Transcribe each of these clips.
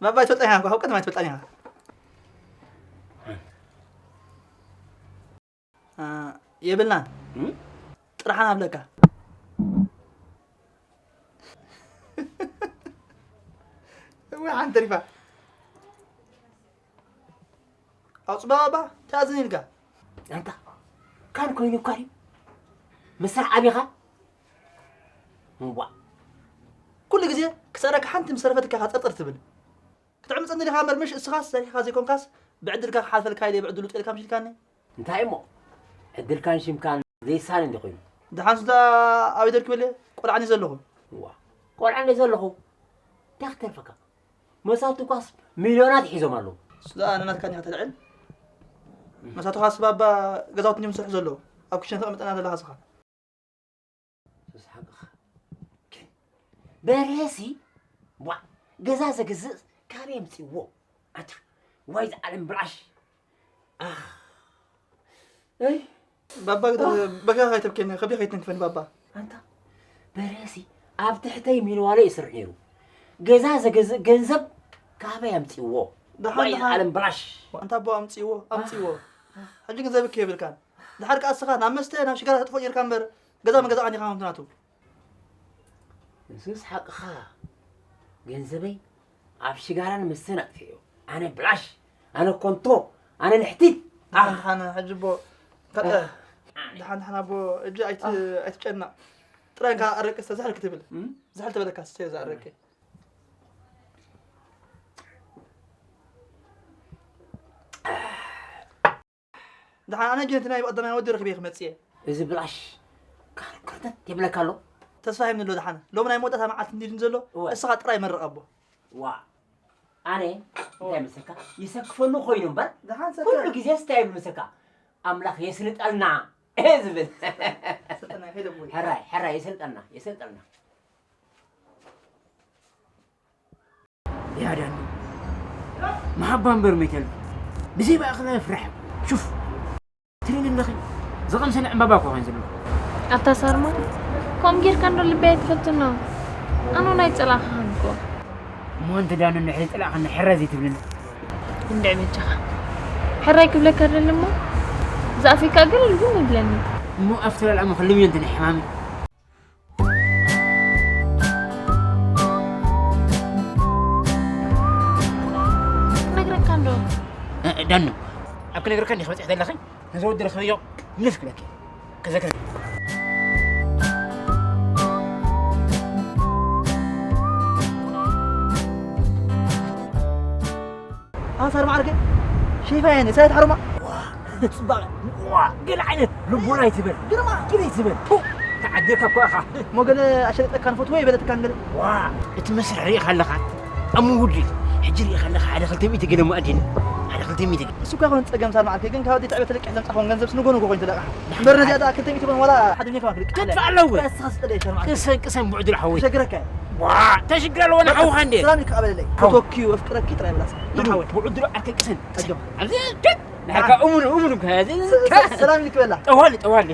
ባባ ኣይትፈልጠን ኢኻ እኮ፣ ካብ ቀደም ኣይትፈልጠን ኢኻ። አ፣ የብልናን። እም? ጥራሓን ኣብለካ። እወ፣ ሓንቲ ተሪፋ። ኣውጽእ ባባ፣ እንታይ ኣዝን ኢልካ? ኣንታ፣ ካን ኮይኑ እኳ ድዩ? ምስ ዓቢኻ? እዋ። ኩሉ ግዜ ክሰረካ ሓንቲ ምስ ተረፈትካ ኢኻ ጥርጥር ትብል። ክትዕምጸኒ ዲኻ እምበር፣ ምሽ እስኻስ ሰሪሕካ ዘይኮንካስ፣ ብዕድልካ ክሓልፈልካ ኢለ ብዕድሉ ጤልካ ምሽ ኢልካኒ። እንታይ እሞ? ዕድልካን ሽምካን ዘይሳነ እንዲ ኮይኑ። ደሓን ስዳ ኣበይ ተርኪበለ? ቆልዓኒ ዘለኹ። እዋ። ቆልዓኒ ዘለኹ። እንታይ ክተርፈካ? መሳቱ ኳስ ሚልዮናት ሒዞም ኣለዉ። ስዳ ንናትካ ዲኻ ተልዕል? መሳቱ ኳስ ባባ ገዛውቲ እንዲዮም ዝሰርሑ ዘለዉ። ኣብ ክሽነ ተቐምጠና ዘለኻ ስኻ። ሱስ ሓቅኻ። ግን በርሀሲ፣ ዋ፣ ገዛ ዘግዝእ ካበይ ኣምጺእዎ? ኣታ፣ ዋይ ዝዓለም ብላሽ። ኣኽ። እይ። ባባ፣ እ፣ በካ ከይተብኬኒ፣ ከብዲ ከይትንክፈኒ ባባ። ኣንታ፣ በርሀሲ ኣብ ትሕተይ ሚንዋሎ ይስርሕ ነይሩ። ገዛ ዘገዝእ ገንዘብ ካበይ ኣምጺእዎ? ደሓን፣ ዋይ ደሓን። ዝዓለም ብላሽ። ኣንታ ኣቦ ኣምጺእዎ፣ ኣምጺእዎ። ኣህ። ሕጂ ገንዘብኪ የብልካን። ድሓር ከኣ እስኻ ናብ መስተ፣ ናብ ሽጋራ ተጥፎ ኔርካ እምበር፣ ገዛ መገዛእካን ኢኻ ከምቲ ናቱ። ንሱስ ሓቅኻ። ገንዘበይ ኣብ ሽጋራን መስተን ኣጥፊኦ። ኣነ ብላሽ፣ ኣነ ኮንቶ፣ ኣነ ልሕቲት። ደሓን፣ ኣህ። ደሓን፣ ሕጂ ኣቦ፣ ከ-፣ ኣህ። ደሓን፣ ደሓን ኣቦ፣ ሕጂ ኣይት-፣ ኣህ። ኣይትጨነቕ። ጥራይ እንካ ኣረቂ እስተ ዝሕል ክትብል። እም? ዝሕል ተበለካ እስተ እዛ ኣረቂ። ደሓን ኣነ ግን እቲ ናይ ብቐዳማይ ወዲ ረኺበ ክመጽእ እየ። እዚ ብላሽ ካር ክርተት የብለካ ኣሎ። ተስፋ ሂብኒ ኣሎ ደሓን። ሎሚ ናይ መወዳእታ መዓልቲ እንዲድን ዘሎ፣ እወ። እስኻ ጥራይ መርቕ ኣቦ። ዋ፣ ኣነ እንታይ መሰልካ? ይሰክፈሉ ኮይኑ እምበር፣ ደሓን ሰከ። ኩሉ ግዜ ስታይ ይብል መሰልካ? ኣምላኽ የስልጠልና ዝብል። ሰጠና፣ ሄደ ቦይ። ሕራይ፣ ሕራይ፣ የሰልጠልና፣ የሰልጠልና። ያ ዳኒ፣ መሓባ እምበር መይተል ብዘይ ባእኽላ ፍራሕ። ሹፍ፣ ትሪኒ ኣለኺ፣ ዝቐምሰኒ ዕምባባ እኮ ኮይኑ ዘሎ። ኣታ ሳርማ፣ ከምኡ ጌርካ እንዶ ልበይ ኣይትፈትኖ። ኣነ እውን ኣይጸላእካን እኮ። እሞ እንተ ዳኒ እንድሕር ጸላእካኒ ሕራይ ዘይትብልኒ? እንድዒ በጃኻ። ሕራይ ክብለካ ደሊ እሞ፣ ዝኣፈካ ገለል ግን ይብለኒ። እሞ ኣፍተላልኣ እሞ ክልምዮ እንተ ናይ ሕማመይ። ክነግረካ እንዶ። እ፣ እ፣ ዳኑ፣ ኣብ ክነግረካ እንዲኻ በጺሐ ዘለኺ፣ ነዚ ወዲ ረኽበዮ፣ ምልስ ክብለኪ። ክዘክረኪ። ኣንሳር ማዕርገ፣ ሸይፋ የኔ፣ ሳይት ሓሩማ። ዋ፣ ጽባቐ። ዋ፣ ገለ ዓይነት ልቦና ይትበል። ግርማ። ግን ይትበል። ቱ፣ ተዓጀብካ እኮ ኢኻ። እሞ ገለ ኣሸለጠካን ፈትዎ ይበለትካን ገለ? ዋ፣ እቲ መስርሕ ርኢኻ ኣለኻ? ኣብ ምውዲ፣ ሕጂ ርኢኻ ኣለኻ፣ ሓደ ክልተ ሚእቲ ገለ እሞ ኣዲና። ሓደ ክልተ ሚእቲ ገለ። እሱ እኳ ይኹን ጸገም ሳር ማዕርከ፣ ግን ካብ ኣዴ ትዕበ ተለቂሕ ዘምጻኹም ገንዘብ ንጎ ንጎ ኮይኑ ትለቕሓ። እምበር ነዚኣ ደኣ ክልተ ሚእቲ ይኹን ዋላ ሓደ ሚእቲ ይኹን ክልቅሕ። ከድፋ ኣለዎ። ንስኻ ስጠለ ሳር ማዕርከ። ክሰ-፣ ክሰን ብዕድል ሓወይ። ሸግረካ። ዋ፣ ተሽግር ኣለዎ ንሓውኻ እንዴ? ሰላም ኢልካ ቀበለለይ። ሓው። ፈቶኪ፣ ኣፍቅረኪ ጥራይ ብላስ። ሓወይ። ብዕድሉ ዓርከይ ቅሰን። ኣጆ። ኣብዚ፣ ጀት! ንሓካ እሙን፣ እሙን እኮ፣ እዚ፣ ሰ-፣ ሰ-፣ ሰላም ኢልክ በላ። ጠዋሊ፣ ጠዋሊ።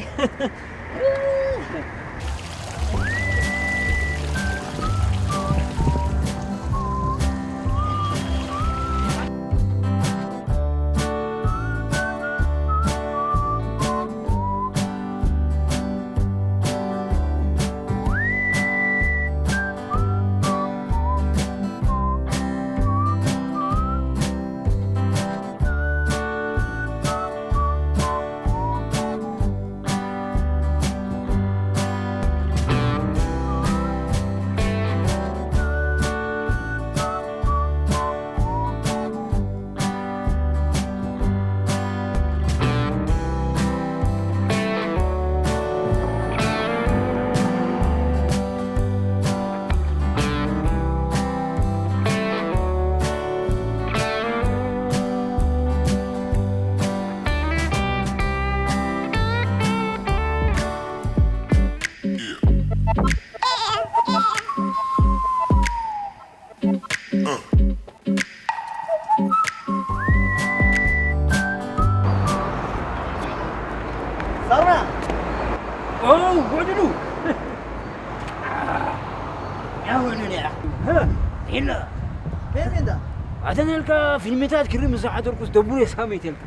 ሳርማ! ኦ፣ ጎድኑ! ያ ጎድኑ ያ! እ፣ ሂና! እንዳ ኣተነልካ ፊልምታት ክርኢ ምስ ዝሓደርኩስ ደቡረ ሳመይት የልካ።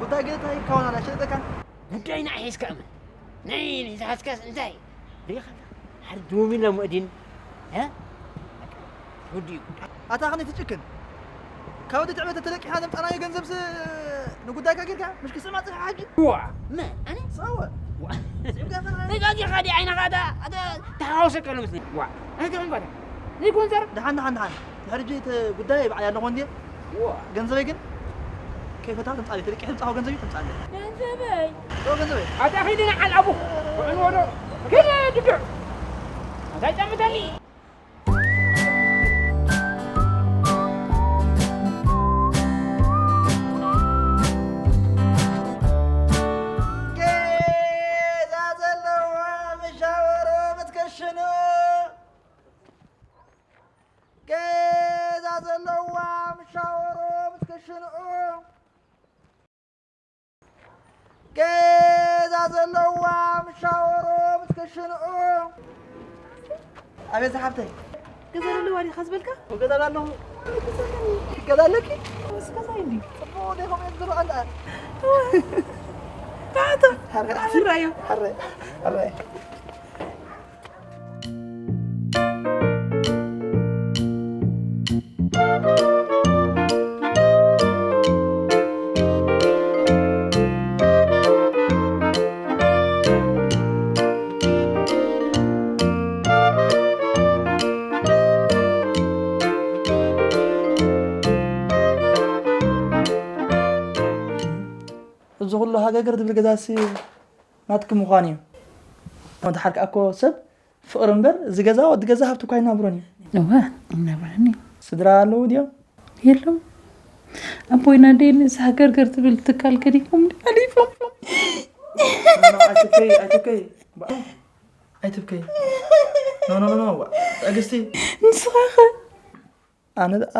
ጉዳይ ገለ እንታይ ይካወን ኣላ ሸጠካ? ጉዳይ ንዓይ ሒዝካ እመን። ናይ ንሕዝሓዝካስ እንታይ? ሪኢኻ ሓደ ዶሚና መእዲን፣ እ? ወዲኡ። ኣታ ኸነ ትጭክን። ካብ ወዲ ትዕበተ ተለቂሕና ዘምጻናዮ ገንዘብስ ንጉዳይካ ጌርካ? ምሽ ክስዕማ ጽፍሕ ሓጂ? ዋ! መን? ኣነ? ጸወ። ዋ! ስዕምካ ፈራ። ተጋጊኻ ዲ ዓይንኻ ኣታ፣ ኣታ ተሓዋውሰካ ኣሎ መስለኒ። ዋ! ኣነ ተመንባረ። ዘይኮን ዘር? ደሓን፣ ደሓን፣ ደሓን። ድሕሪ ሕጂ እቲ ጉዳይ ባዕለይ ኣለኹ እንድየ። ዋ! ገንዘበይ ግን ከይፈታሕ ትምጻለይ። ተለቂሕ ትምጻኸው ገንዘብ እዩ ትምጻለይ። ገንዘበይ? ኦ፣ ገንዘበይ። ኣታ ኸይዲ ንዓል ኣቡ። ውዕል ወዶ። ከይዲ ድዱዕ። ኣታ ጨምተኒ። ገዛ ዘለዋ መሻወሮ ምትከሽኑ፣ ገዛ ዘለዋ መሻወሮ ምትከሽንኡ፣ ገዛ ዘለዋ መሻወሮ ምትከሽንኡ። ኣቤት ዝሓብተይ። ገዛ ዘለዋ ዲኻ ዝበልካ? ገዛ ኣለኹ። ገዛ ኣለኪ? ምስ ገዛይ እንዲ። ጽቡቕ ዲኹም እዮም ዝረኣዩ ደኣ። ታዕታ። ሓረ። ኣፍራዮ። ሓረ። ሓረ። እዚ ኩሉ ሃገገር ዝብል ገዛሲ ናትኪ ምዃኑ እዩ። ወዲ ሓርካ እኮ ሰብ ፍቕሪ እምበር፣ እዚ ገዛ ወዲ ገዛ ሃብቲ እኳ ኣይናብሮን እዩ። እወ፣ ኣይናብረኒ። ስድራ ኣለዉ ድዮም? የለዉ። ኣቦይን ኣደይን እዚ ሃገርገር ትብል ትካል ከዲፎም ሓሊፎም። ኣይትብከይ፣ ኣይትብከይ። ኣይትብከይ። ኖ፣ ኖ፣ ኖ፣ ኖ፣ ዋ፣ ትዕግስቲ። ንስኻ ኸ? ኣነ ደኣ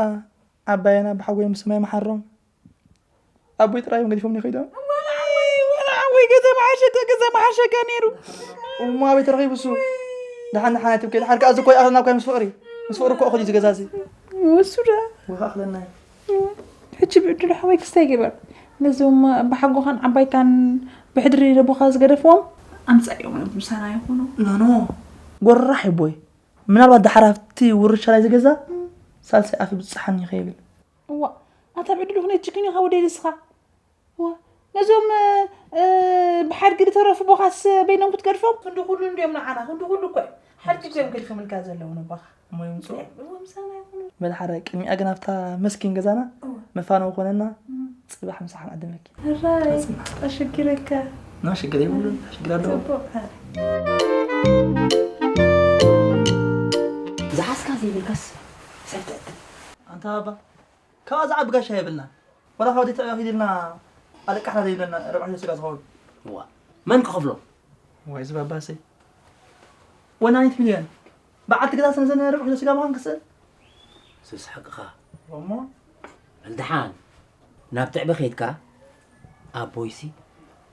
ዓባየና ብሓጎይ ምስ ሰማይ መሓሮም። ኣቦይ ጥራይ እዮም ገዲፎምኒ ከይዶም። ወላ ዓወይ፣ ወላ ዓወይ፣ ገዛ መሓሸከ፣ ገዛ መሓሸከ ነይሩ። እሞ ኣበይ ተረኺቡ እሱ? ደሓን፣ ደሓን ኣይትብከይ። ደሓር ከኣ እዚ እኮ ይኣኽለና እኮ ምስ ፍቕሪ። ምስ ፍቕሪ እኮ እኹል እዩ ዝገዛ እዚ። እሱ ደኣ። ወኻ ኣኽለና እዩ። ሕጂ ብዕድሉ ሓወይ ክስታይ ግበር። ነዞም ብሓጎኻን ዓባይካን ብሕድሪ ደቦኻ ዝገደፍዎም ኣምጻእዮም እዮም ምሳና ይኹኑ። ኖ፣ ኖ። ጎራሕ ይቦይ። ምናልባት ደሓር ኣብቲ ውርሻ ናይ ዝገዛ ሳልሳይ ኣፍ ብጽሓኒ ከይብል። እዋ፣ ኣታ ብዕድሉ ክነጅክን ኢኻ ወደይ ንስኻ። እዋ፣ ነዞም፣ እ፣ እ፣ ብሓድጊ ዝተረፉ ቦኻስ በይኖም ክትገድፎም? ክንዲ ኩሉ እንድዮም ንዓና፣ ክንዲ ኩሉ እኮ እዮም። ሓድጊ እኮ እዮም ገዲፎምልካ ዘለዉ ነቦኻ። እሞ ይምጽኡ። እዋ፣ ምሳና ይኹኑ። በል ሓራይ፣ ቅድሚኣ ግን ኣብታ መስኪን ገዛና እዋ። መፋነዊ ኮነና፣ እም። ጽባሕ ምሳሕ ንዓድመኪ። ሕራይ፣ ኣጽናሕ። ኣሸጊረካ። ኖ፣ ሽግር የብሉን። ሽግር ኣለዎ። ጽቡቕ። ዝሓዝካ ዘይብልካስ ሰብ ትዕድም። ኣንታ ኣባ፣ ካብኣ ዝዓቢ ጋሻ የብልና። ወላ ካብ ወዲ ትዕበ ኪድ ኢልና ኣለቃሕና ዘይብለና ረብዓ ኪሎ ስጋ ዝኸውን። እዋ፣ መን ክኸፍሎ? ዋይ፣ እዚ ባባሰይ። ወናኒት ሚልዮን። በዓልቲ ገዛ ስለ ዘነ ረብዓ ኪሎ ስጋ ምዃን ክስእል። ሱስ ሓቅኻ። እሞ? በል ደሓን፣ ናብ ትዕበ ኸይድካ፣ ኣቦይሲ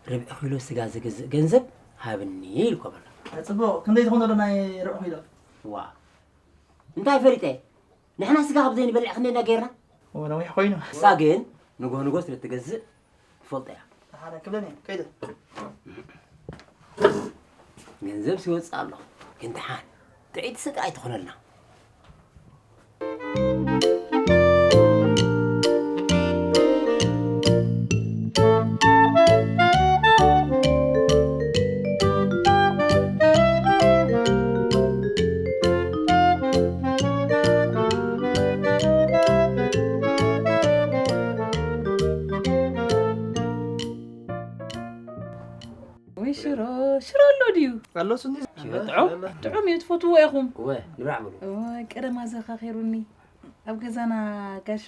ርብዒ ኪሎ ስጋ ዝገዝእ ገንዘብ ሃብኒ ኢልኮ በሎ። ኣይ፣ ጽቡቕ። ክንደይ ትኾን ዘሎ ናይ ርብዒ ኪሎ? ዋ፣ እንታይ ፈሊጠ? ንሕና ስጋ ካብ ዘይንበልዕ ክንደይ ኢና ጌርና? እዎ፣ ነዊሕ ኮይኑ። ንሳ ግን ንግሆ ንግሆ ስለ እትገዝእ ትፈልጦ እያ። ደሓን ክብለኒ፣ ከይደ። ገንዘብ ሲወፅእ ኣሎ፣ ግን ደሓን ጥዕይቲ ስጋ ኣይትኾነልና። ወይ ሽሮ፣ ሽሮ ኣሎ ድዩ? ኣሎ ስኒ። ሽሮ ጥዑም? ጥዑም እዩ፣ ትፈትዎ ኢኹም። እወ፣ ንብላዕ በሉ። እወ፣ ቀደም ኣዘኻኺሩኒ። ኣብ ገዛና ጋሻ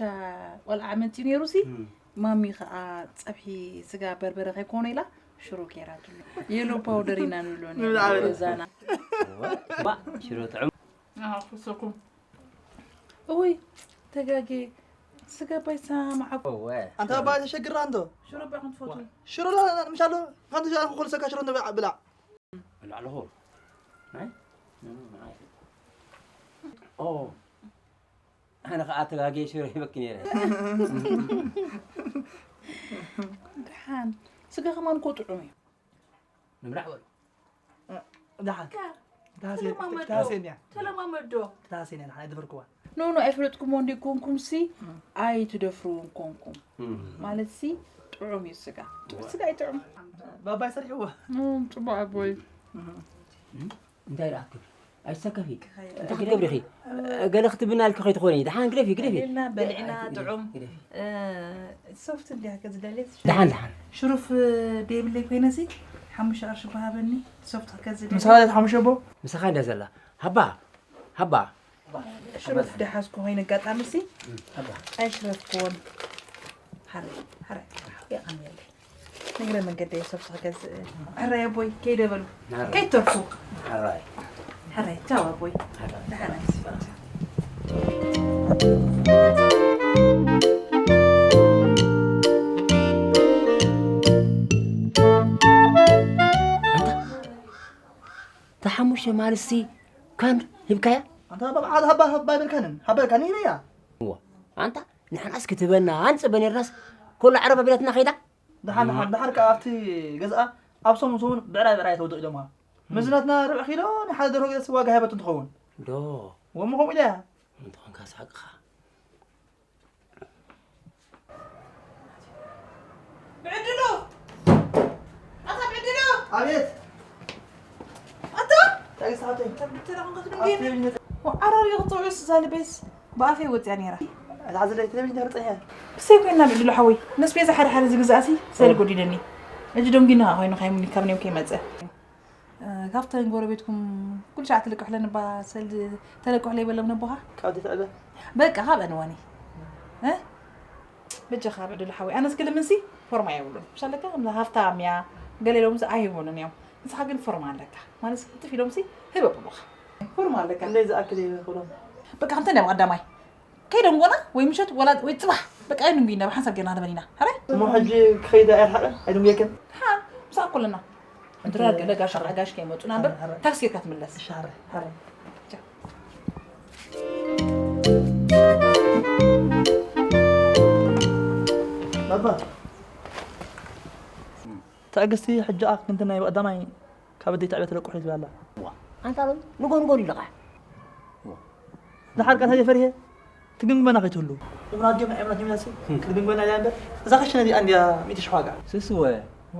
ቆልዓ መፂኡ ነይሩ ሲ፣ እም። ማሚ ኸዓ ፀብሒ ስጋ በርበረ ከይኮነ ኢላ ሽሮ ጌራትሉ። የሎ ፓውደር ኢና ንብሎ ነይሩ ንብላዕ በሉ። ገዛና። እወ፣ ባ፣ ሽሮ ጥዑም። ኣዎ፣ ክሰኩም። እወይ፣ ተጋጌ፣ ስጋ ባይሳ መዓኮ። እወ። ኣንታ ኣባ ተሸግራ እንዶ። ሽሮ ባኹም ትፈትዉ? ሽሮ ላ፣ ላ፣ ምሻሎ፣ ካንተ ሻሎ፣ ኩሉ ሰካ ሽሮ እንዶ ብላዕ፣ ብላዕ። ብላዕ ኣለኹ። ናይ? ናይ? ኦ። ኣነ ኸዓ ተጋግየ ሽሮ ሂበኪ ነይረ። ደሓን ስጋ ከማን እኮ ጥዑም እዩ። ንብላዕ በሉ። ደሓን ካ- ተሃስየን ተለማመዶ ተሃስየን እያ ተለማመዶ ተሃስየን እያ ደሓን ኣይደፈርክዋ ኖ ኖ ኣይፈለጥኩሞ እንዲ ኮንኩም ሲ ኣይትደፍርውን ኮንኩም ማለት ሲ ጥዑም እዩ ስጋ ጥዑም ስጋ እዩ ጥዑም ባባይ ሰሪሕዎ እም፣ ፅቡቅ ኣቦይ እንታይ ደኣ ክትብሊ ኣይትሰከፊ እንታይ ክትገብሪ ኢኺ ገለ ክትብና ኢልኪ ከይትኾኒ ደሓን ግደፊ ግደፊ ልና በሊዕና ግደፊ፣ ጥዑም ግደፊ። እ፣ ሶፍት እንዲያ ከዝደልየት ደሓን ደሓን ሽሩፍ ደይብለይ ኮይነ ሲ ሓሙሽተ ቅርሺ በሃበኒ ሶፍት ከዝደልየ ምሳኻ ለት ሓሙሽተ ኣቦ ምሳኻ እንዳ ዘላ ሃባ ሃባ ሽሩፍ ደሓዝኩ ኮይነ ኣጋጣሚ ሲ ሃባ ኣይሽረፍኩዎን ሓረ ሓረ የቐንየለይ ንግረ መንገደይ ሶፍት ክገዝእ ሕራይ ኣቦይ ከይደ በሉ ከይትተርፉ ሓራይ ሕራይ ቻው ኣቦይ ሓራይ ደሓን ኣይስፈር ተሓሙሽተ ማልሲ ካን ሂብካያ ኣንታ ባብ ዓድ ሃባ ሃባ ይበልካንን ሃበልካን ይበያ እዋ ኣንታ ንሕናስ ክትበና ኣንፅበ ነርናስ ኮሎ ዓረብ ኣቢላትና ከይዳ ደሓን ደሓን ደሓር ከኣ ኣብቲ ገዝኣ ኣብ ሰሙን ሰሙን ብዕራይ ብዕራይ ተውድቕ ኢሎምዋ ምዝናትና ርብዒ ኪሎ ንሓደ ደርሆ ገዛሲ ዋጋ ሃይበቱ እንትኸውን ዶ ወሞ ከምኡ ኢለያ እንተኾንካ ሳቅኻ ብዕድሉ ኣታ ብዕድሉ ኣቤት ኣታ ታግስቲ ሓብተይ ተረኽንካ ትድንገኒ ዓራሪ ክፅውዑስ እዛ ልቤስ ብኣፈይ ወፅያ ነይራ ኣትሓዝለይ ቴሌቪዥን ተርፀሐ ብሰይ ኮይና ብዕድሉ ሓወይ ነስቤዛ ሓደ ሓደ ዝግዛእሲ ሰለ ጎዲለኒ እጅ ደንጊና ኮይኑ ካይሙኒ ካብ ኔው ከይመፀ ካብተን ጎረቤትኩም ኩሉ ሻዕ ትልቅሕለን እባ ሰልዲ ተለቅሕለ ይበሎም ነቦኻ ካብ ትዕበ በቃ ካብ ኣንዋኒ በጃኻ ብዕድሉ ሓወይ ኣነስ ክልምንሲ ፎርማ የብሉን ምሻለካ ከምዛ ሃፍታም እያ ገለ ኢሎምሲ ኣይህቡንን እዮም ንስኻ ግን ፎርማ ኣለካ ማለት ህጥፍ ኢሎምሲ ህበ ብሉኻ ፎርማ ኣለካ ክንደይ ዝኣክል እየ ክብሎም በቃ ከምተ ናብ ቀዳማይ ከይደንጎና ወይ ምሸት ወላ ወይ ፅባሕ በቃ ኣይንንጉ ኢና ብሓንሳብ ጌርና ንበል ኢና ሓራይ እሞ ሕጂ ክኸይድ ኣይርሓቐ ኣይድንጉየክን ሓ ምሳዕ ኮለና እንድራ ገለ ጋሽ ጋሽ ከይመፁና እምበር ታክሲ ጌርካ ትምለስ ሻረ ሓራይ ባባ ትዕግስቲ ሕጂ ኣፍ ክንዲ ናይ ቀዳማይ ካብ ኣደይ ትዕበ ተለቁሑ ዝብላላ ኣንታ ንጎንጎን ኢለኻ ድሓር ቃታ የፈርሄ ትግምግመና ከይትህሉ እምና ጀምና እምና ጀምና ሲ ክትግምግመና ኢላ እምበር እዛ ኸሽነ እዚኣ እንዲያ ሚእቲ ሽሕ ዋጋ ስስወ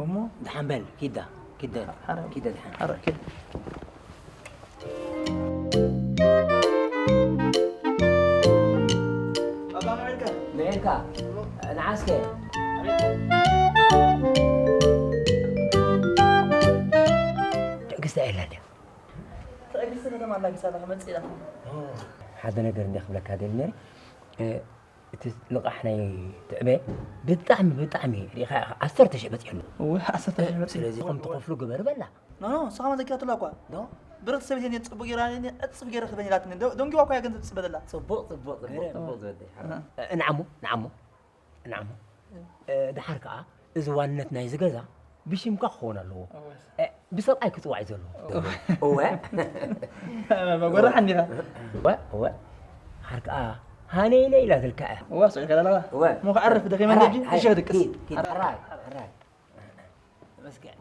ወሞ ደሓን በል ኪዳ ኪደ ሓረ ኪደ ደሓን ሓረ ኪድ ንዒልካ ንዓስከ ትዕግስቲ ኣየላ ድያ ትዕግስቲ ከተማ ኣላጊሳ ኣለኻ መፅእ ኢላ ሓደ ነገር እንደ ክብለካ ደል ነሪ እቲ ልቓሕ ናይ ትዕበ ብጣዕሚ ብጣዕሚ ሪኻ ዓሰርተ ሽሕ በፂሑ ኣሎ እወ ዓሰርተ ሽሕ በፂሑ ስለዚ ከም ትኸፍሉ ግበር በላ ኖ ኖ ንስኻ መዘኪራትላ እኳ ዶ ብረት ሰበይት እየ ፅቡቅ ገይራ ዕፅብ ገይረ ክበን ኢላትኒ ደንጊዋ እኳ እያ ገንዘብ ትፅበለላ ፅቡቅ ፅቡቅ ፅቡቅ ፅቡቅ ዝወደይ ሓራይ። ንዓሞ ንዓሞ ንዓሞ ድሓር ከዓ እዚ ዋንነት ናይዚ ገዛ ብሽምካ ክኸውን ኣለዎ ብሰብኣይ ክፅዋዕ እዩ ዘለዎ እወ መጎራ ሓኒኻ እወ እወ ድሓር ከዓ ሃነይነ ኢላ ትልካ እያ እዋ ስዑድ ከለለዋ እወ ሞ ክዓርፍ ደኺመ ነጂ እሺ ክድቅስ ሕራይ ሕራይ መስገን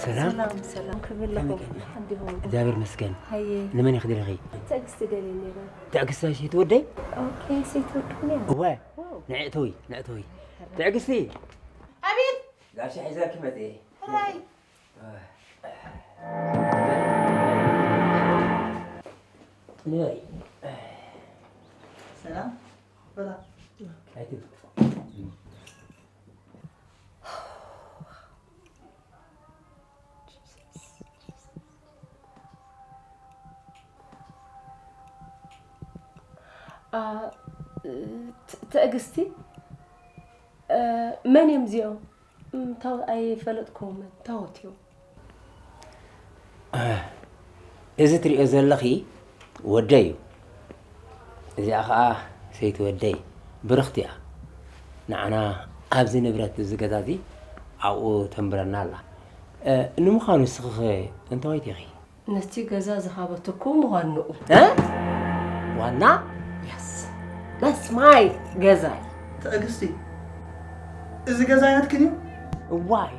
ሰላም ሰላም ሰላም ክብለኹም እንዲሁ እግዚኣብሔር መስገን ሃየ ንመን ኢኺ ደሊኺ ትዕግስቲ ደልየ ነይረ ትዕግስቲ ሰይቲ ወደይ ኦኬ ሴት ወድኩን እያ እወ ንዕእተዊ ንዕእተዊ ትዕግስቲ ኣቤት ጋሻ ሒዘኪ መፅየ ሕራይ ንበይ ሰላም በላ ኣይትብል ትዕግስቲ መን እዮም እዚኦም? ኣይፈለጥኩዎምን። ታወት እዮም? እዚ ትሪኦ ዘለኺ ወደይ እዩ። እዚኣ ኸዓ ሰይቲ ወደይ ብርኽቲ እያ። ንዓና ኣብዚ ንብረት እዚ ገዛ እዚ ኣብኡ ተንብረና ኣላ። እ፣ ንምዃኑ ንስኺ ኸ እንታወይቲ ኢኺ? ነቲ ገዛ ዝሃበትኩም ዋንኡ። እ? ዋና? የስ። That's my ገዛይ። ትዕግስቲ፣ እዚ ገዛ ናትክን እዩ? እዋይ፣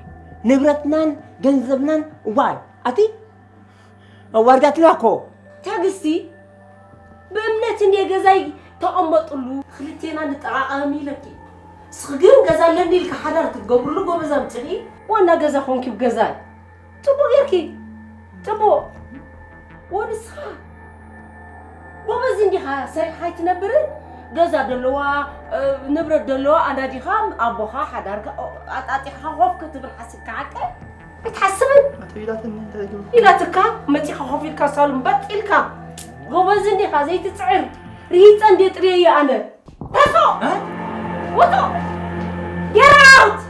ንብረትናን ገንዘብናን፣ እዋይ፣ ኣቲ ኣዋርዳትና እኮ። ትዕግስቲ፣ ብእምነት እንድየ ገዛይ ተቐመጥሉ፣ ክልቴና ንጠቓቐም ኢለኪ። ንስኺ ግን ገዛ ኣለኒ ኢልካ ሓዳር ክትገብርሉ ጎበዝ ኣምፅኺ። ዋና ገዛ ኮንኪ ገዛይ። ፅቡቕ ጌርኪ። ፅቡቕ። ወንስኻ ጎበዝ እንዲኻ ሰሪሓ ኣይትነብርን? ገዛ ደለዋ፣ እ፣ ንብረት ደለዋ ኣናዲኻ ኣቦኻ ሓዳርካ፣ ኦ፣ ኣጣጢሕኻ ኮፍ ክትብል ሓሲብካ ሓቀ? ኣይትሓስብን? ኣቶ ኢላትኒ እንታይ ኢሉ? ኢላትካ መጺኻ ኮፍ ኢልካ ሳሎን በጥ ኢልካ። ጎበዝ እንዲኻ ዘይትጽዕር። ርሂጸ እንዴ ጥርየየ ኣነ። ተሶ! እ? ወጦ! Get out!